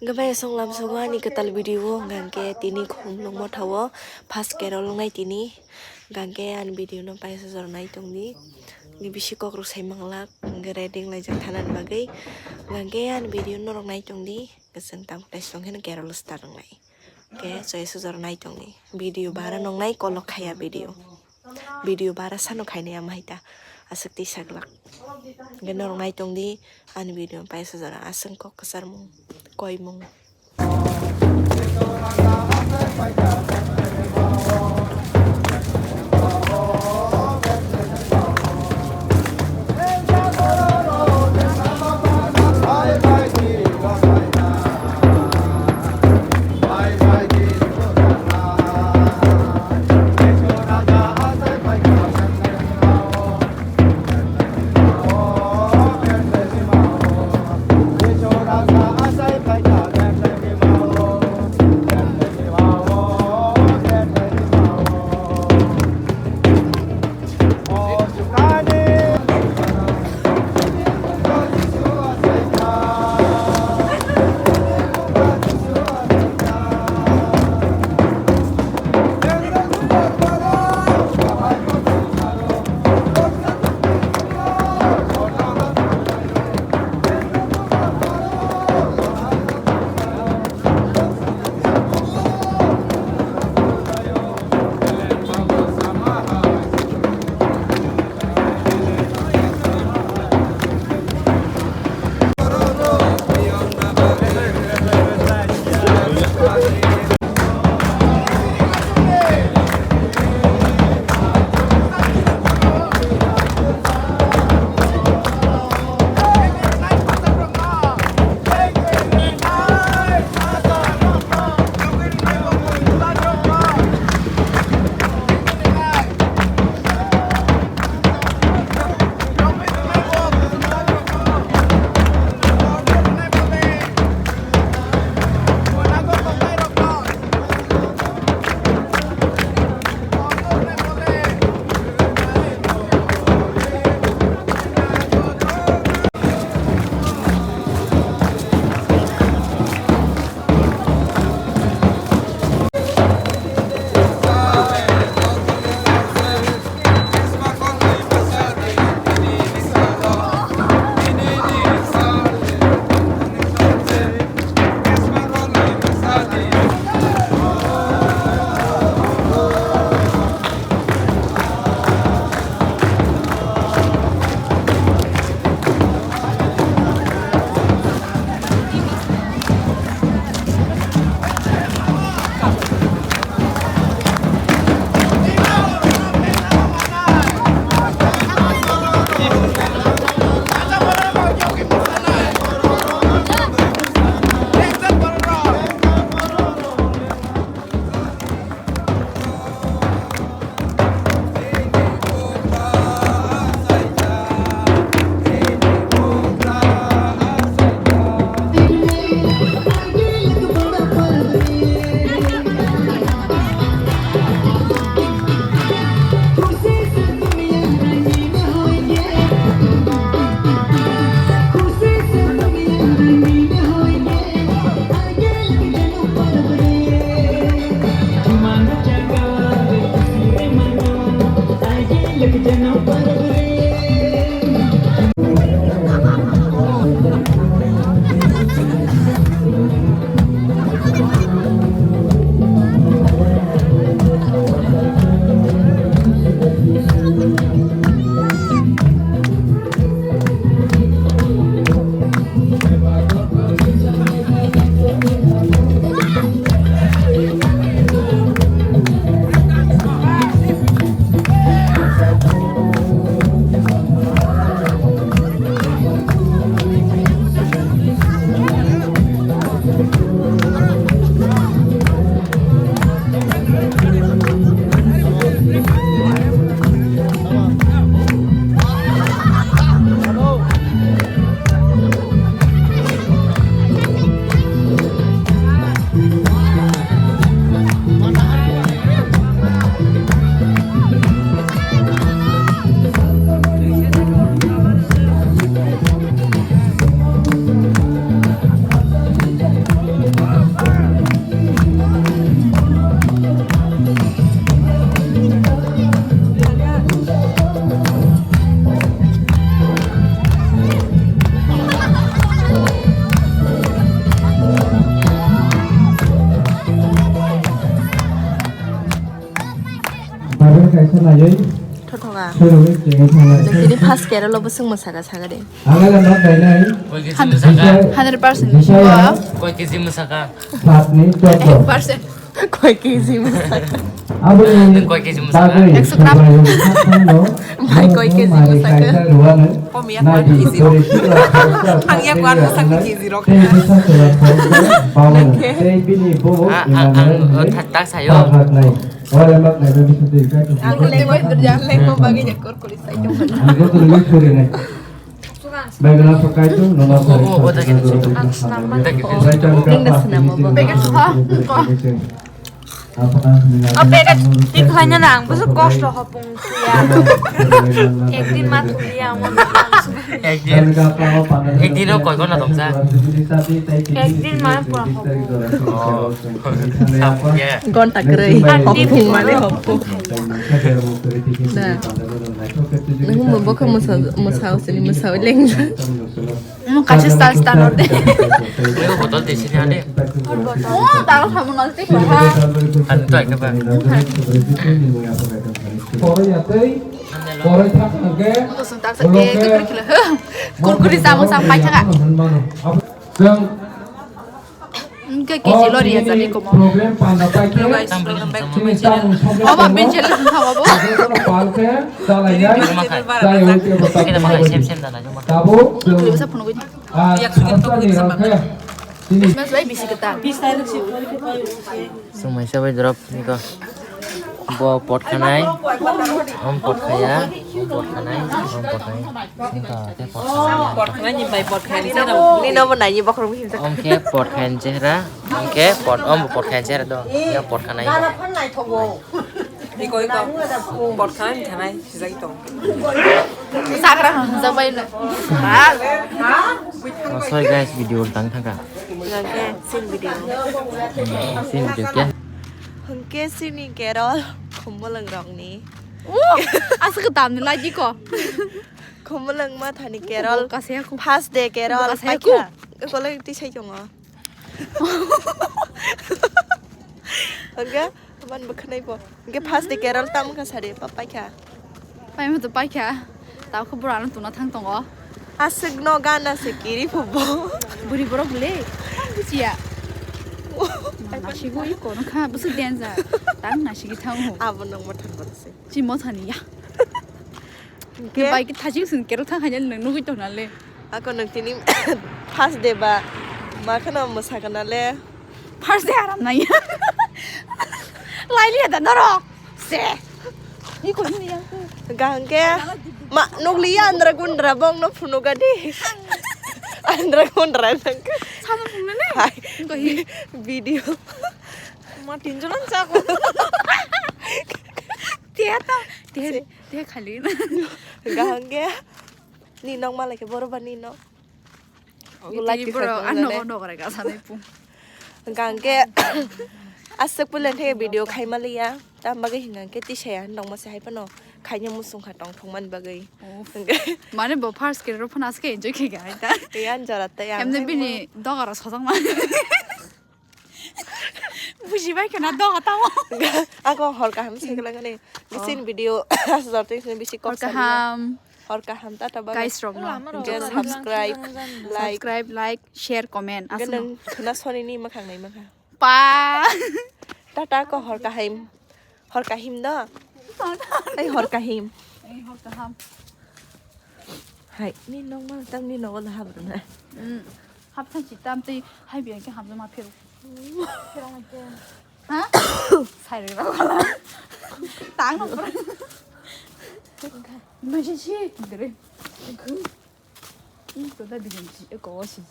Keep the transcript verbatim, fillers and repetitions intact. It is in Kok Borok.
Hwnkhe bai aswk lamsogo ani kwtal video o, hwnkhe tini khum lwngmo thawo first carol wngnai tini, hwnkhe ani video no paisa jora nai tongdi, ni bisi kok rw sai manglak, hwnkhe ready wnglaijak thanani bagwi, hwnkhe ani video norok nai tongdi, kwchwng tamo tei song kheno carol start wngnai, hwnkhe chwng aswk jora nai tongdi, video bara nongnai kolok khaya video. Video bara sano khainai ama hai ta aswk twi saglak. Hwnkhe norok nai tongdi ani video paisa jora aswk kok kwcharmung koimung. Thothoka. Tini first Kerala bo swng mwsaka saka de. Hundred percent. Koi kg mwsaka? Hundred percent. Koi kg mwsaka? Koi kg mwsaka? Ekso gram. Bhai, koi kg mwsaka? Komiya, one kg rok. Ang ya one mwsaka kg rok. Ah, ah, ang, oh, tak, tak sayo. Ang lengkoi kerja, lengkoi bagi nyakor kulit saya. Ang ko tuloy kuri na. Bai gana pakai tu, nama. Oh, oh, oh, tak, tak, tak. Ning da swnam bo. Apa? Apa ka tikhlai na nang, busu kosto hopung ya. Ekdin ma thuli ya, mo. Ekdin, ekdin o koi gona tongsa. Ekdin ma pura hopung. Oh. Gonta kwrwi. Hopung mane hopung. Da. Nung mo bokha mwsa, mwsa sini mwsa leng. Mo kaisa style style orde. Mo botol de sini ade. Oh, taro khamu nang te kha. Ani to ekba. Poroi atei, poroi thak nang ke. Mo to sung tak sa ke ke khila. Kurkuri samo sam pai thaka. Jeng Hingke kg lori ya jani komo. Hello guys, welcome back to my channel. Obo bench le sung thawa bo. Sem, sem dana juma. Tabo. Tuli basa phone goi. Yak sukin to goi sama. Mas bai bisi kata. Sumai sabai drop niko. Bo pot khanai, om pot khaya, om pot khanai, om pot khanai. Singka te pot khanai. Pot khanai ni bai pot khanai ni sera. Ni no bo nai ni bokhorok himsa. Om khe pot khain chehra, om khe pot, om pot khain chehra do. Ya pot khanai. Iko, iko. Pot khanai ni thanai sijak tong. Sakra himsa bai no. Oh, sorry guys, video tang thangka. Nang khe sin video. Sin video khe. Hwnkhe chini Kerol Khumulwng rokni. Uh, aswk tamni lagi ko. Khumulwng mathani Kerol. Bo kasaya khu. First day Kerol. Bo kasaya khu. Paikha. Kolai tisai chongo. Hwnkhe man bwkhanai bo. Hwnkhe first day Kerol tamo kha sari pa paikha. Paima to paikha. Tabukhe bwrano tuna thang tongo. Aswkno gana se kiri phubo. Buri borok le. Bujiya. Nasigwi kono kha bwswk danger. Tang nasigwi thango. Abo nang mothan borok se. Chi mothani ya. Hwnkhe bai ki thajik sin Kerol thang hanya nang nugwi tongna le. Ako nang tini first day ba ma khana mwsakana le. First day aram nai. Lailiya da norok. Se. Ni ko ni yang. Gangke. Ma nukliya andra gundra bong no phunuga di. Andra gundra nang. Sama phungnane. Hai. Ko hi. Video. Ma tinjonan sa ko. Tiya ta. Tiya, tiya khali. Gangke. Ni nok malai ke boro ba ni nok. Tini borok ano ko nokre ka sanai pung. Hwnkha hwnkhe aswk puila thai video khai maliya. Tam bagwi hwnkha hwnkhe tisaya nokma se hai phano khaina muchung kha tongthok mani bagwi. Mane bo first khe ro phano aske enjoy khe kha hai ta. Yan jora ta yang. Emne bini dogaro sojak mani. Bujibai kheno doga tamo. Ako hor kaham se kala gani. Bisin video aswk jor tei bisi kok kaham. Hor kaham tata bye. Guys rok no. Hwnkhe subscribe, like. Subscribe, like, share, comment. Aswk no. Khna soni ni makhang nai makha. Pa. Tata ko hor kaham. Hor kaham do. Ei hor kaham. Ei hor kaham. Hai, ni nong ma tang ni nogo da habru na. Hapthang si tam tei hai biang ke hamjama phero. Ha? Sai re ba. Tang no pura. Emergency. Gere. Ih, to da biang si e ko si.